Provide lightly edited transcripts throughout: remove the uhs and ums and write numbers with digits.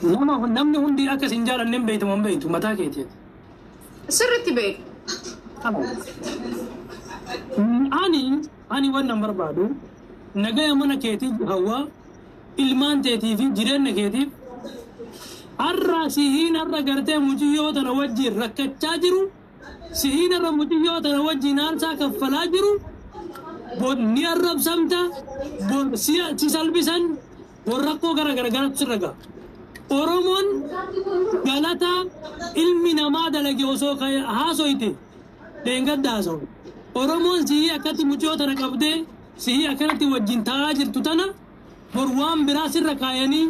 Nama namni hundi akka isin jaalanne hin beektu moo hin beektu mataa keeti. Sirriitti beeku. Ani wannan barbaadu nagaya mana keetiif, hawwaa ilmaan teetii fi jireenya keetiif, har'a sihiin har'a gartee muciyyoo tana wajjin rakkachaa jiru, sihiin har'a muciyyoo tana wajjin aarsaa kaffalaa jiru, bor ni arrabsamta, bor si salphisan, bor rakkoo gara garagaraatu sirra ga'a. Oromoon galata ilmi namaa dalage osoo haasoyte dheengadda haasawu. Oromoon sihii akkatti muciyyoo tana qabdee sihii akkanatti wajjin taa'aa jirtu tana bor waan biraa sirra kaayanii,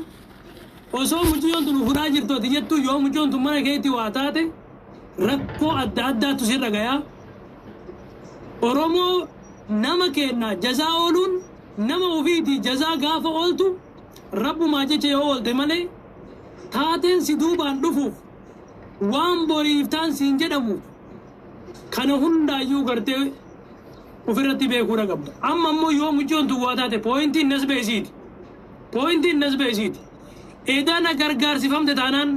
osoo mucayyoon tun fudhaa jirtu ati jettu, yoo mucayyoon tun mana keetti waa taate rakkoo adda addaatu sirra gayaa. Oromoo nama kenna jazaa ooluun nama ofiiti. Jazaa gaafa ooltu rabbumaa jecha yoo oolte malee, taateen si duubaan dhufuuf waan boriif taan siin jedhamu kana hundaayyuu gartee ofirratti beekuudha qabda. Amma immoo yoo mucayyoon tun waa taate, pointiin nas beesiiti. Pointiin nas beesiiti. Edana gargaarsifamte taanaan,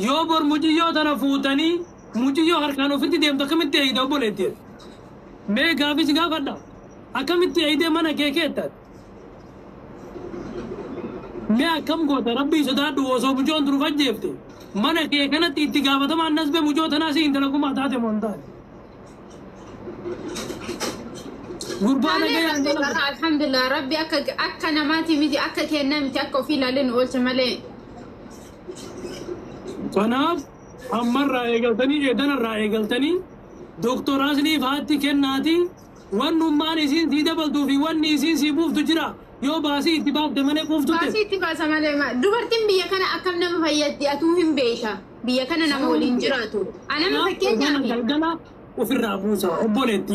yoo bor mucayyoo tana fuutanii mucayyoo harkaan ofitti deemtu, akkamitti eeyida, obboleetti? Mee gaafis gaafadha. Akkamitti eeyidee mana kee keettaati? Mee akkam goota? Rabbii sodaadhu. Osoo mucayyoon tun ufajjeefte mana kee kanatti itti gaafatamaan nasbee mucayyoo tanaa si intala kumaa taate moo hin taane? Gurbaa nagayaan dalagu. Alhamdulillah, Rabbi akka namaati miti, akka kennaa miti, akka ofii ilaalee nu oolcha malee. Kanaaf ammarraa eegaltanii, eedanarraa eegaltanii, Dooktor Asliif haatti kennaati. Wannummaan isiin sii dabaltuu fi wanni isiin sii buuftu jira. Yoo baasii itti baafte malee quuftutti. Baasii itti baasa malee dubartiin biyya kana akkam nama fayyaddi, atuu hin beeka. Biyya kana nama waliin jiraatu. Anama fakkeenyaaf. Galgala ofirraa buusa, obboleetti.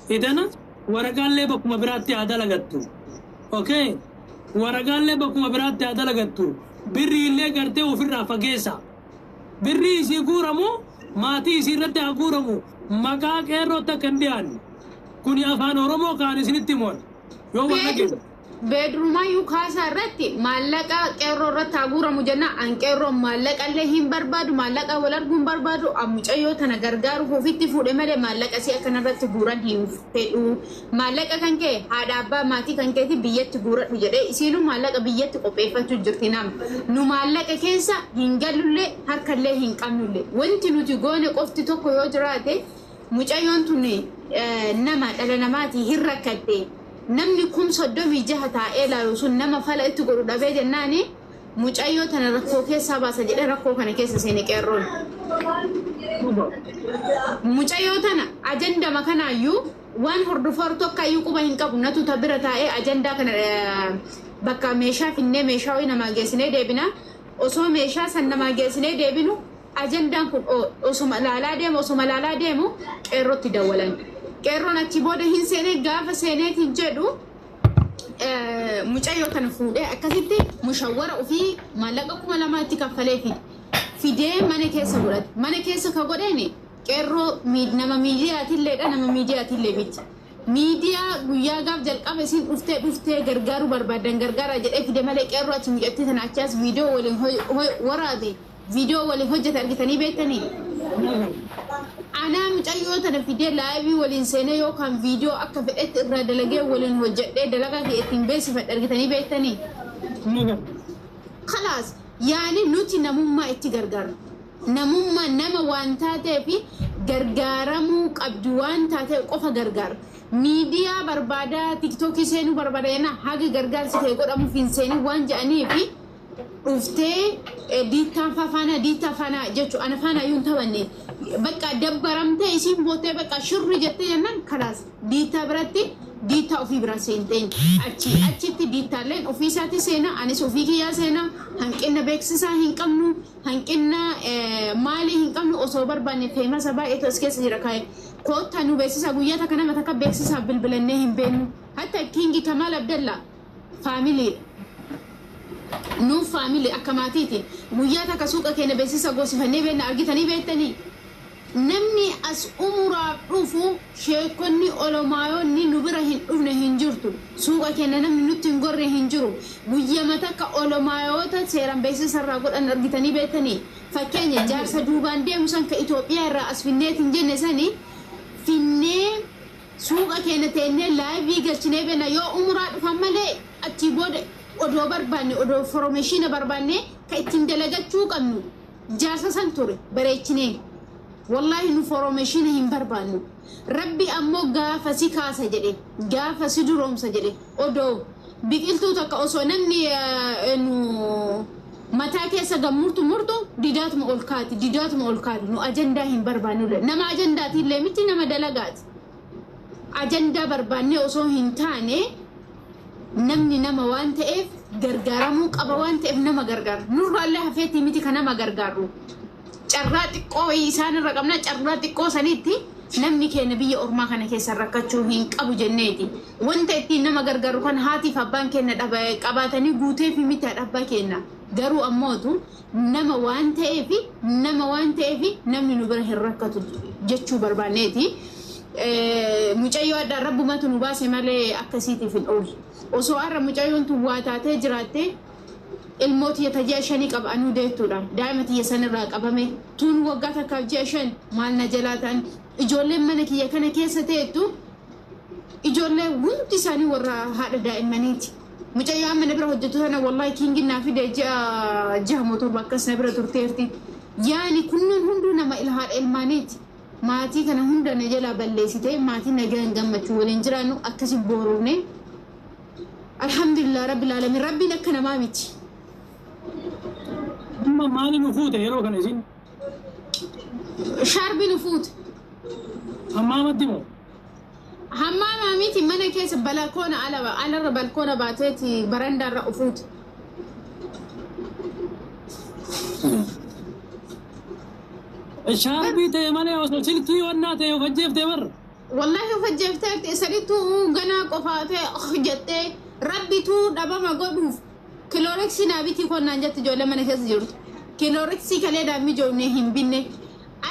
Edana waraqaallee bakkuma biraatti haa dalagattu. Okay? Waraqaallee bakkuma biraatti haa dalagattu. Birrii illee gartee ofirraa fageessa. Birrii isii guuramu maatii isii irratti haa guuramu. Maqaa qeerrootti akka hin dhiyaanne. Kuni afaan Oromoo kaan isinitti himuun. Yoo wal dhageessan. Beedrumayyuu kaasaa irratti maallaqa qeerroo irratti haa guuramu jenna. An qeerroon maallaqa illee hin barbaadu, maallaqa wal arguu hin barbaadu. An mucayyoo tana gargaaruuf ofitti fuudhe malee maallaqa si akkana irratti guuran hin fedhu. Maallaqa kan kee haadha abbaa maatii kan keeti biyyatti guuradhu jedhee, isiinuu maallaqa biyyatti qopheeffachuu jirti nama. Nu maallaqa keessa hin gallullee, harkallee hin qabnullee. Wanti nuti goone qofti tokko yoo jiraate, mucayyoon tun nama dhala namaati, hin rakkatte. Namni 36,000 taa'ee ilaalu sun nama fala itti godhu dhabee jennaani, mucayyoo tana rakkoo keessaa baasa jedhee rakkoo kana keessa seene qeerroon. Mucayyoo tana ajandama kanaayyuu waan hordofaru tokko quba hin qabu, natu ta bira taa'ee ajandaa kana bakka meeshaa finnee meeshaa wayii namaa geessinee deebina. Osoo meeshaa san namaa geessinee deebinu, ajandaan kun osuma laalaa deemu, osuma laalaa deemu, qeerrootti dawwalan. Qeerroon achi booda hin seenee, gaafa seeneetiin jedhu mucayyoo kana fuudhee akkasitti mushawwara ofii maallaqa 2000 itti kaffalee fide. Fidee mana keessa godhate. Mana keessa ka godheeni qeerroo nama miidiyaatiilleedha, nama miidiyaatiillee miti. Miidiyaa guyyaa gaaf jalqaba isin dhuftee gargaaruu barbaadan gargaaraa jedhee fide malee, qeerroo achi mucattii tana achi as viidiyoo waliin waraabe, viidiyoo waliin hojjete argitanii beektanii? Anaa mucayyoo tana fidee live waliin seenee yookaan viidiyoo akka fedhetti irraa dalagee waliin hojjedhee dalagaa kee ittiin beeksifadhe argitanii beektanii? Kalaas, yaani nuti namummaa itti gargaarra. Namummaa nama waan taateef gargaaramuu qabdu, waan taateef qofa gargaara. Miidiyaa barbaadaa, TikTokii seenuu barbaada jennaan, haga gargaarsi kee godhamuuf hin seenin waan jedhaniifi dhuftee diittaan faana, diittaa faana jechuun ana faana iyyuu hin taphanne. Bakka dabbaramtee isiin boottee bakka shirri jettee jennaan, kalaas, diittaa biratti diittaa ofii bira seenteen achi achitti diittaalleen ofii isaatti seenaa, anis ofii kiyyaa seenaa. Hanqina beeksisaa hin qabnu, hanqina maalii hin qabnu. Osoo barbaanne famous baay'eetu as keessa jira. Kaa'e koottaa nu beeksisaa, guyyaa takka nama takka beeksisaa bilbilannee hin beeknu. Hatta Kingi Kamaal Abdallaa faamiliidha. Nuuf faamilii akka maatiiti. Guyyaa takka suuqa keenya beeksisa goosifannee beekna argitanii beektanii? Namni as umuraaf dhufu, sheekonni olomaayoonni nu bira hin dhufne hin jirtu. Suuqa keenya namni nutti hin gorre hin jiru. Guyyama takka olomaayoota seeraan beeksisa irraa godhan argitanii beektanii? Fakkeenya, jaarsa duubaan deemu san ka Itoophiyaa irraa as finneet hin jenne sani finnee suuqa keenya teennee live galchinee beena. Yoo umuraa dhufan malee, achii booda odoo barbaanne, odoo information barbaanne, ka ittiin dalagachuu qabnu jaarsa san ture bareechinee. Wallaahi, nu information hin barbaannu. Rabbi ammoo gaafa si kaasa jedhe, gaafa si duroomsa jedhe, odoo biqiltuu takka osoo namni nu mataa keessa gammurtu murtu, didaatuma ol kaati, didaatuma ol kaati. Nu ajandaa hin barbaannu. Nama ajandaatillee miti, nama dalagaati. Ajandaa barbaannee osoo hin taane, namni nama waan ta'eef gargaaramuu qaba. Waan ta'eef nama gargaara. Nurraallee hafeetii miti kan nama gargaaru. Carraa xiqqoo wayii isaan irra qabna. Carraa xiqqoo sanitti namni keenya biyya ormaa kana keessa rakkachuu hin qabu jenneeti. Wanta ittiin nama gargaaru kan haatiif abbaan keenya qabaatanii guutee fi miti haadha abbaa keenya. Garuu ammootu nama waan ta'eef, nama waan ta'eef namni nu bira hin rakkatu jechuu barbaanneeti. Mucayyoo addaan rabbumatu nu baase malee akkasiitiif hin oolu. Osoo har'a mucayyoon tun waa taatee jiraatte, ilmoo tiyya ta ji'a 5 qaba, anuu deettuudha. Daa'ima tiyya sanirraa qabame. Tun waggaa takkaaf ji'a 5 maal na jalaa ta'an? Ijoolleen mana kiyya kana keessa teettu, ijoollee hundi isaanii warra haadha daa'immaniiti. Mucayyoo amma na bira hojjetu sana, wallahi, kiingin naa fide, ji'a 6 moo 7 akkas na bira turteerti. Yaani kunneen hunduu nama haadha ilmaaniiti. Maatii kana hunda na jalaa balleessite. Maatii nagaan gammachuu waliin jiraannu akkasi boorofne. Alhamdulillah rabbil alamin, rabbiin akka namaa miti. Amma maali nu fuute yeroo kana isin? Shaarbii nu fuute. Hammaamatti moo? Hammaamaa miti, mana keessa balkoona ala alarra balkoona baateeti barandaarra ufuute. Shaarbii ta'e malee osoo silkii wannaa ta'e of ajjeeftee barra. Wallahi, of ajjeefteerti. Sadiitu ganaa qofaatee jettee rabbituu dhabama godhuuf Clorox naa bitii konnaan jette ijoollee mana keessa jirtu. Clorox kalee daammi ijoollee hin binne.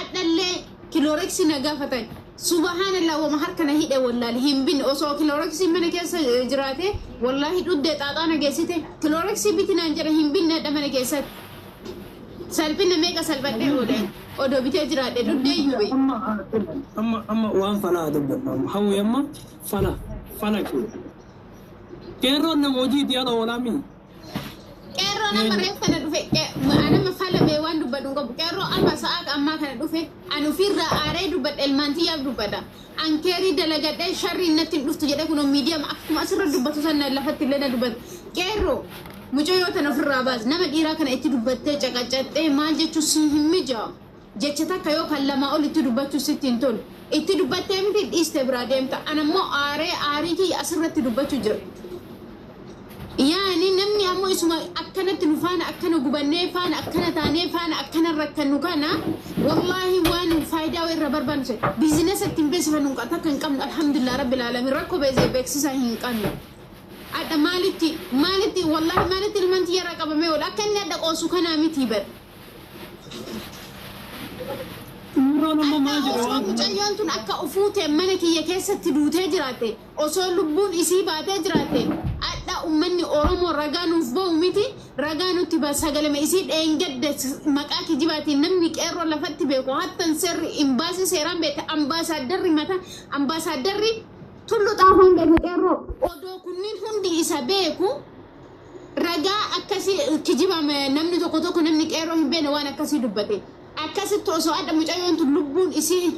Adhallee Clorox na gaafatan. Subhaanallah, wama harka na hidhe wallaali hin binne. Osoo Clorox mana keessa jiraate, wallahi, dhuddee xaaxaa na geessite. Clorox biti naan jedha, hin binne adha mana keessatti. Salphina meeqa salphadhee oole? Odoo bitee jiraadhe dhuddee iyyuu. Amma amma amma waan falaa dubbadha. Hawwi, amma fala fala kee. Qeerroon nama hojiitti ala oolaami. Qeerroo nama reef kana dhufe, anama falamee waan dubbadhu hin qabu. Qeerroo amma sa'a ammaa kana dhufe, ani ofirraa aaree dubbadha, ilmaan tiyyaaf dubbadha. An keerii dalagadhee sharriin natti hin dhuftu jedhee, kunoo miidiyaa akkuma asirra dubbatu sana lafatti illee na dubbata. Qeerroo, mucayyoo tana ofirraa baas. Nama dhiiraa kana itti dubbattee caqacattee maal jechuun si hin mijaa'u. Jecha takka yoo kan lamaa ol itti dubbachuu sitti hin tolu. Itti dubbattee miti, dhiiste biraa deemta. Anammoo aaree aarii kiyya asirratti dubbachuu jira. Yaani namni ammoo isuma akkanatti nu faana akkana gubannee, faana akkana taanee, faana akkana rakkannu kana, wallaahi, waan faayidaa irra barbaannu se business ittiin beeksifannu takka hin qabnu. Alhamdulillah rabbil alamin, rakkoo beeksisa hin qabnu. Adha maalitti maalitti, wallaahi, maalitti ilmaan tiyyarraa qabamee oola? Akka inni adha qoosu kanaa miti bar. Qeerroon amma maal jedhe Osoo waan kana? mucayyoon tun akka ufuute mana kiyya keessatti duutee jiraatte, osoo lubbuun isii baatee jiraatte, adha ummanni Oromoo ragaa nuuf ba'u miti, ragaa nutti ba sagalame isii dheengadda maqaa kijibaatiin namni qeerroo lafatti beeku hattan seerri imbaasii seeraan beekte, ambaasaaddarri mata ambaasaaddarri Tullu Xaafoon beeku qeerroo, odoo kunniin hundi isa beeku, ragaa akkasii kijibame namni tokko tokko, namni qeerroo hin beekne waan akkasii dubbate. Akkasitti osoo adda mucayyoon tun lubbuun isii,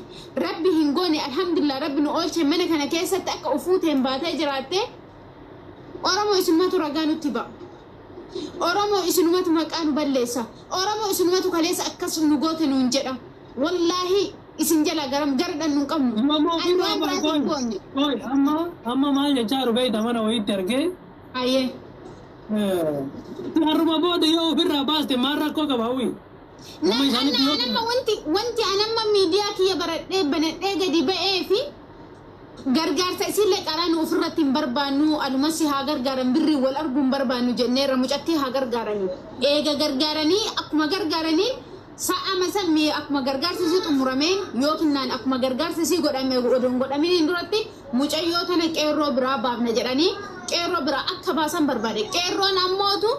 rabbi hin goone, alhamdulillah, rabbi nu oolche, mana kana keessatti akka ufuuteen baatee jiraatte, Oromoo isinumatu ragaa nutti ba'a. Oromoo isinumatu maqaa nu balleessa. Oromoo isinumatu kaleessa akkas nu goote nuun jedha. Wallaahi, isin jalaa garam gara dhannu hin qabnu. Amma Ani ofirraa waan ba'a. biraatti hin goone. Qoy, amma amma maal jechaa jiru beekta? Mana wayiitti argee. Ayyee. Harruma booda yoo ofirraa baaste maal rakkoo qaba, hawwi? Amma isaanitti yoo Anamma wanti anamma miidiyaa kiyya baradhee banadhee gadi ba'ee fi gargaarsa isiillee qaraa nu ofirratti hin barbaannu, alumasi haa gargaaran, birrii wal arguu hin barbaannu jenneerra. Mucattii haa gargaaranii. Eega gargaaranii, akkuma gargaaranii Sa'ama san mee akkuma gargaarsi isii xumurameen yookiin naan akkuma gargaarsi isii godhame odoon godhaminiin duratti mucayyoo tana qeerroo biraa baafna jedhanii qeerroo biraa akka baasan barbaade. Qeerroon ammootu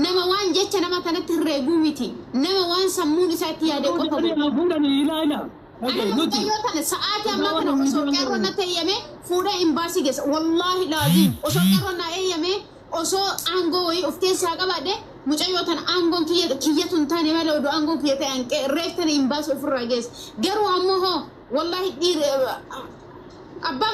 nama waan jecha nama tanatti herreeguu miti. Nama waan sammuun isaatti yaade qofa godha. Fuudhanii ilaa ilaa. Ana Nuti mucayyoo tana sa'aatii ammaa kana osoo qeerroon natti eeyyame fuudhee imbaasii geessa. Wallaahi laaziim osoo qeerroon na eeyyame, osoo aangoo wayii of keessaa qabaadhe, mucayyoo tana aangoon kiyya kiyyatu hin taane malee, odoo aangoon kiyya ta'e an reef tana imbaasii ofirraa geessa. Garuu ammoo hoo wallaahi dhiira abbaa